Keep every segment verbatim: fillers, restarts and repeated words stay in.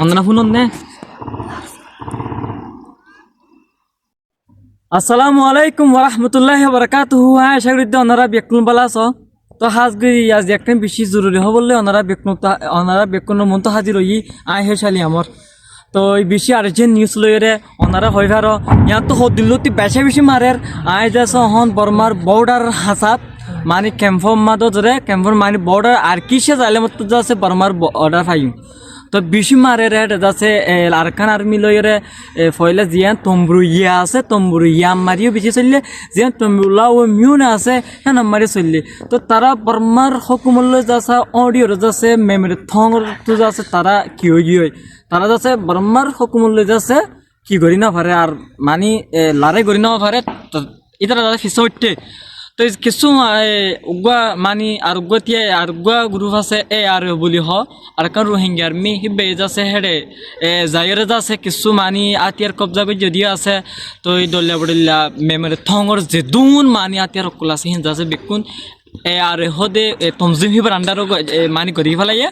Onorá fúnonné? Assalamu alaikum warahmatulláhi wabarakátuhu. Aññí acá gorí de onorá bekkún bála asó. Tóu hás gorí aijja ekkán bicí zoruri hóbor loi onorá bekkún, onorá bekkúnor muúntu házir óiyi. Aññí hé Cali amor. Tóu ei bicí arjent nius loiyóre onorá hoói faró, yiántu hoddin lóti becá bicí marer. Aññí zasé ehón Bormar bordar hañsat, mani kempór mazé, kempór mani bordar, Arkán ar Mizoramottú zasé Bormar bordar faiyúm. Tóu bicí marer, éçe zasé, e, Arkán armi loiyóre, e, foóila ziyán tomburu yián asé, tomburu yián mari yó bicí soillé, ziyán tomburu lawó miúna asé, hénor mari soillé. Tóu tará Bormar hókumot loi zasé, óñçiyóre zasé, memore thóñgottú zasé, tará ki óigiyoi? Tará zasé Bormar hókumot loi zasé, ki gorí nofaré ar, mani, e, larái gorí nofaré, tóu ítara zasé fissá uiththé. Tóu kissú, e, uggúa, mani, ar uggúa tiya, ar uggúa guruf asé, e ar o buli hoó, Arkán Rohingya Army, híba zasé héçe, e, zaiyóre zasé kissú, mani, átiyar kobza goijjé diyé asé. Tóu dhoilla bodhoilla memore thóñgor zedún, mani, átiyar ókkol asé, híin zasé bekkún, e ar o hoó de, e, tonzim híbar andar o, e, mani, gorí félaiyé.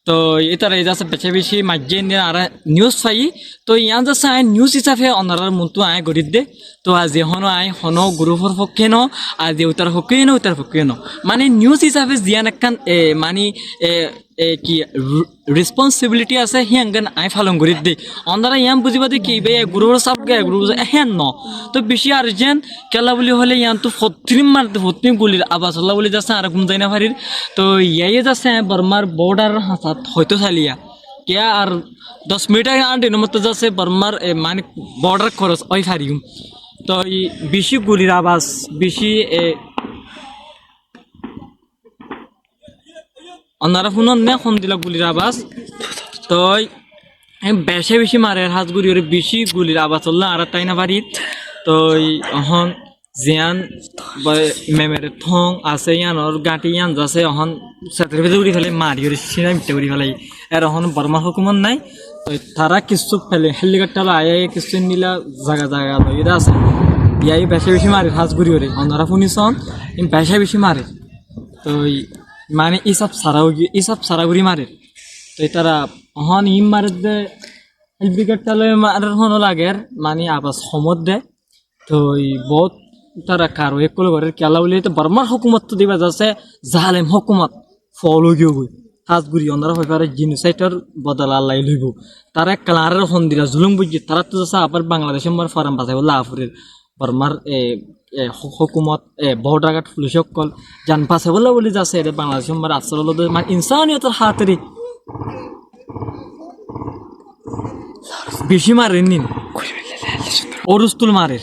Tóu ítara zasé becá bicí maijjé endilla añára nius faiyí. Tóu yián zasé aññí nius hísafe onorár muúntu aññí gorí de. Tóu aijja honó aññí honó gurufór fokké no, aijja utar fokké no, utar fokké no. Mani nius hísafe ziyán ekkán, e, mani, e, e, ki, r-, responsibility asé, híyan gán aññí falon gorí de. Onorá yián buzíba de ki, ibá e gurufór sáf, e gurufór sáf, e héen no. Tóu bicí arjent, kiyólla buli hoilé yiántu fottín mare de, fottín gulir abas olla buli zasé añára gúm zai nofarir. Tóu yíaye zasé Bormar bordar hañsat hoitó sailé yá. Kiyá ar dos minit age añár dinor mottó zasé Bormar, e, mani bordar koros ói fariyúm. Tóu bicí gulir abas, bicí, e, onorá fúnonné hondilla gulir abas? Tóu, e, becá bicí marer, hás gorí óre bicí gulir abas olla añára tái nofarir. Tóu ehón ziyán ba-, memore thóng asé, yíanor gáñthi yían zasé, ehón seter fete uçí félai, mari óre cína mittá gorí félai. Ar ehón Bormar hókumot nái. Tóu tará kissú fele, hélikoptar loi aiyé, kissú endilla zaga zaga loiyóre asé. Yíaye becá bicí marer, hás gorí óre. Onorá fúnisón, e becá bicí marer. Tóu, mani, hísab sára óigiyo, hísab sára gorí marer. Tóu ítara, ehón iín marer de, hélikoptar loi marer honó lager, mani, abas hom ódde. Tóu boóut ítara karwai ókkol gorér, kiyólla buli tóu Bormar hókumot tóu diba zasé zalem hókumot, fool óigiyoi goi. Hás gorí onorá hoi faró jenosaidor bodola Allaye loibó. Tará ekkán añáráre hondilla zulum goijjé, taráttu zasé abar Bangladecór mazé foran basaibólla afurer. Bormar, e, e, hó-, hókumot, e, border guard fulic ókkol zan basaibólla buli zasé, ere Bangladecór mazé asól óilde, mani, insaniyotor hátere bicí marer nin. Orustul marer.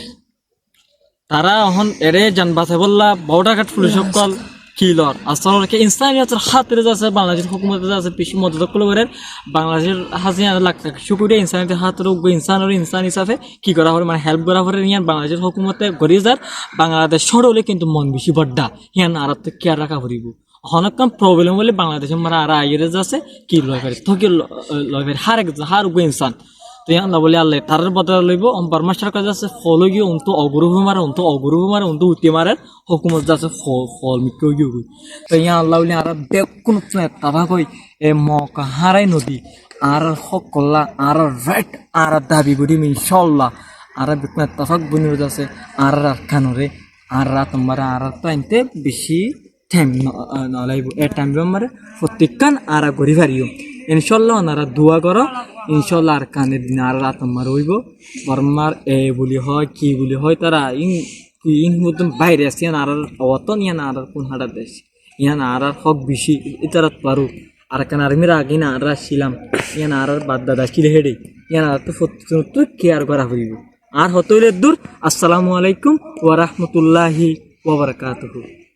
Tará ehón ere zan basaibólla border guard fulic ókkol ki lor. Asól ki insaniyotor hátere zasé, Bangladecór hókumote zasé, bicí modot ókkol gorér. Bangladecór Hasina lak lak cúkuriya, insaniyotor hátere uggwá insanore insan hísafe ki gorá foré, mani, help gorá foré, yían Bangladecór hókumote gorí zar. Bangladec cóñço óile kintu mon bicí bodda, yían añáráttu kiyar raká foribó. Honókkán problem óile Bangladecór mazé añára aiyóre zasé ki loi fari, tóki lo-, loi fari, hár ek, hár uggwá insan. Tóu yían no bóli Allaye tarár bodola loibó. Ehón Bormar sorkar zasé fool óigiyoi, untú ogurufé marer, untú ogurufé marer, untú uti marer, hókumot zasé fo-, fool mikká óigiyoi goi. Tóu yían Alla bóli añára bekkún ettefak ói, e mouka hárái nodi, añárar hók olla, añárar right, añára dabi gorim, inshaAllah. Añára bekkún ettefak boni ói zasé, añárar Arkanore, añárar Atomare, añárar tó ainte bicí thaim no, no lagibo. E thaim bómare fottíkkán añára gorí fariyum. InshaAllah, onorá dua goró. InshaAllah, Arkanor din añárar Atomare óibo. Bormar e buli hoó, ki buli hoó, tará in, in hoddún baire asé, yían añárar owattón, yían añárar kún hára dec. Yían añárar hók bicí, ítarat barú. Arkan Armir age añára accílam. Yían añárar bafdada accíl héçe. Yían añáráttu fottíkkán ttú kiyar gorá foribó. Añár hotá óile eddúr. Assalamu alaikum wa rahmatullahi wa barakatuhu.